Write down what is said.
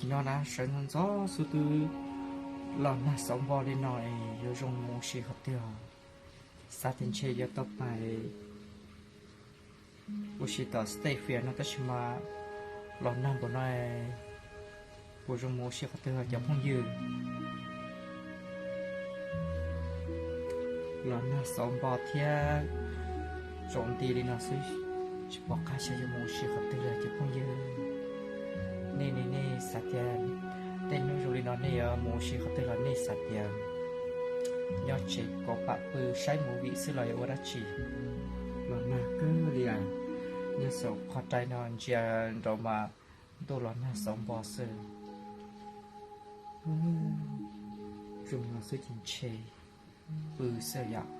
No na sawv ntxov ntxov xwb twb los nag xauv npo li no es yuav zoo mus ua si qhov twg os? Xav tias ntshe yuav tau pais ua si tom stage fias no tab sis mas los nag npaum no, puas zoo mus ua si qhov twg os cov phooj ywg? Los nag xauv npo thiab tsaus nti li no xwb, tsis pom qab xyov yuav mus ua si qhov twg li cov phooj ywg. Nej ne, nej xav tias tej hnub zoo li no nej yuav mus ua si qhov twg los nej xav tias nyob tsev kauv pam pw saib movie xwb los yuav ua dab tsi? Los nag kawg li, nyob saum qhov rai no ntsia nraud mas ntuj los nag xauv npo xwb. Zoo no xwb ces ntshe pw xwb yom.